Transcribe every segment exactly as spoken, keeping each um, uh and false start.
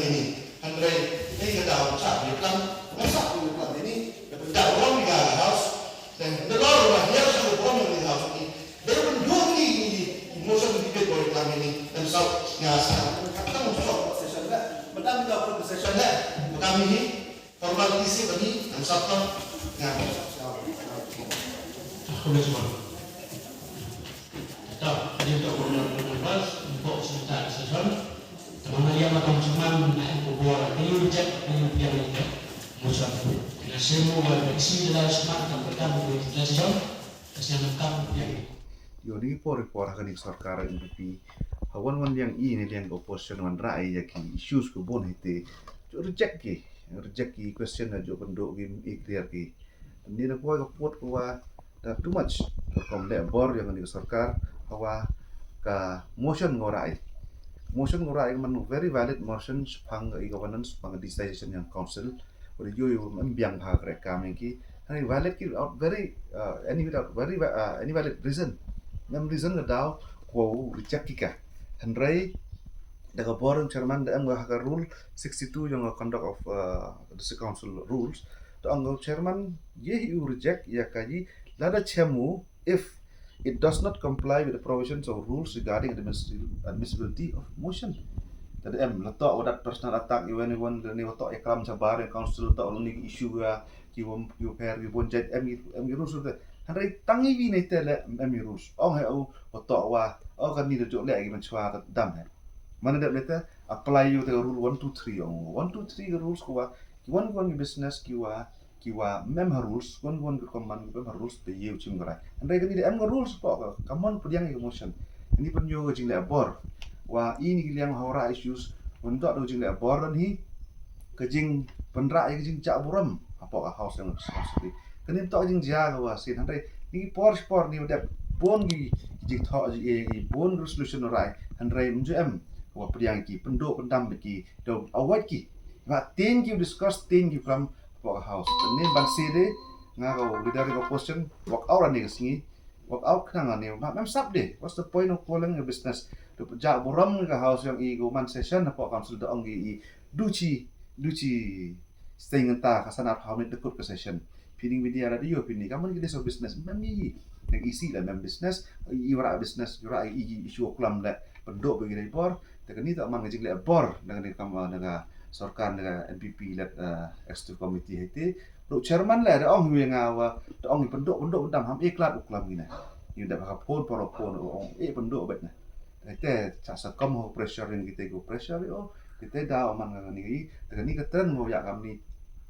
ïa ini. Hynrei dei ka daw ba shah ïa plang, nga shah ïa plang ïa ini, da pynjah burom ïa ka House. Te nalor ba hiar shah burom ïa ka House ini. Dei ban duh ïa ini, motion debate ba ïa plang ïa ini. Te sa nga sa ka tang session la. Mynta mynta session la. Mynta mi hi. Formality seh bad ni, nang sap to. Nga. Khublei shibun. To, hadien to, members, untuk sebentar session. Teman Ïa ma kam chairman na em ko bor, ka ïu reject, ka ïu biang ïa ka motion. Nga shem mo ba ka shi da la smat kam ka kam ko interest jong ka shem kam biang. Ïoh ni por por ha kani ka sorkar N P P. Ha wan wan liang i ne liang ka opposition wanrah ïa ki issues ko bun hite. Ju reject ki, reject ki question na ju pynduh ki, i clear ki. Ni na poi ka put ko wa da too much. Rukom leh bor ïa kani ka sorkar, ha wa ka motion nga rah i. Motion nga rah i man very valid motion shaphang i governance, shaphang decision ïa ka council. Wa da ïoh ïa em biang ha ka rek kam ïa ki. Hynrei valid ki without very, uh, any without very va-, uh, any valid reason. Em reason ka daw ko reject ki ka. Hynrei da ka bor ïa u chairman da em ka ha ka rule sixty-two ïa ka conduct of, uh, district council rules. Da ong ka chairman ye hi u reject ïa ka i lada chem u if it does not comply with the provisions of rules regarding admissibil-, admissibility of motion. Te da em la toh wa dat personal attack ïa wan wan, lane wa toh ïa klam shabar ïa council, toh lane issue ïa ki wam, ki wa pher, ki bun jait, em, em ki rules te. Hynrei tang i wi ne te le em i rules. Ong he u wa toh wa, o kani da jok le ki man chwa ka dam he. Mane da le te apply ïa te rule one two three ong. One two three ka rules ko wa ki wan wan ki business ki wa ki wa mem ha rules, wan wan ki rukom man ki mem ha rules te ïa u chim ka rai. Hynrei kani da em ka rules ko ka, ka mon pdiang ïa ka motion. Kani pynïoh ka jingleh bor. Wa i ni ki liang ha u rah issues, wan toh da u jingleh bor dan hi ka jingpynrah ïa ka jingjah burom hapoh ka house ïa ka house. Kani toh ka jingjia ka wa sin hynrei ni ki por por ni wa dep bun ki jingthoh ji e ki bun resolution rai hynrei mynju em wa pdiang ki pynduh pyndam ki da await ki. Wa tin ki discuss tin ki klam hapoh ka house. Kani ban si de nga ka leader ka opposition walk out ani ka sngi. Walk out khnang ani ma mem sap de. What's the point of calling a business? Da pynjah burom ka house ïa i ko man session hapoh council da ong i du chi, du chi stay nganta ka sanat how many da kut ka session. Pini media radio pini ka man ki des of business mem i nang isi la mem business i wa rah business i wa rah i issue klam le pynduh ba ki dei bor. Te kani ta man ka jingleh bor na kani kam na ka sorkar na ka N P P led, uh, executive committee hiti. Ruh chairman le da ong wi nga wa da ong i pynduh pynduh dam ham i klat u klam ina. Yu da ka phone por phone ong i pynduh bet na. Te cha sa kam ho pressure ring kite ko pressure o kite da man nga ni te kani ka trend mo ya kam ni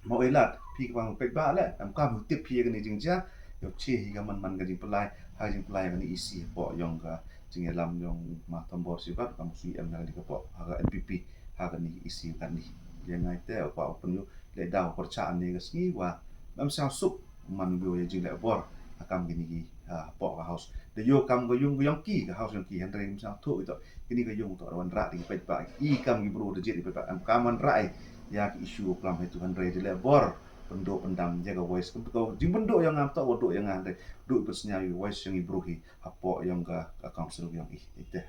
mo elat phi ka bang pek ba le am kam tip phi kani jingjia. Yo chi hi ka man man ka jingpelai ha jingpelai kani isi po yong ka jingïalam yong ma Thombor Sibat kam sui em na kani ka po ha ka N P P ha kani isi kani. Yang ngai te pa open yu le da por cha ani ka sngi wa mam sa suk man yu ya jingleh bor ha kam kini ki ha po ka house. Da ïoh kam ka yung ka yong ki ka house yong ki hynrei mynta tu ito kini ka yung to wan rat ding pet ba i kam ki bru da jit pet ba am kam wan rai ya ki issue klam hai tu hynrei da leh bor pynduh pyndam ya ka voice kum to jing pynduh yang am to wa duh yang hynrei duh pet snya yu voice yang i bru hi ha po yong ka, ka council yong i ite.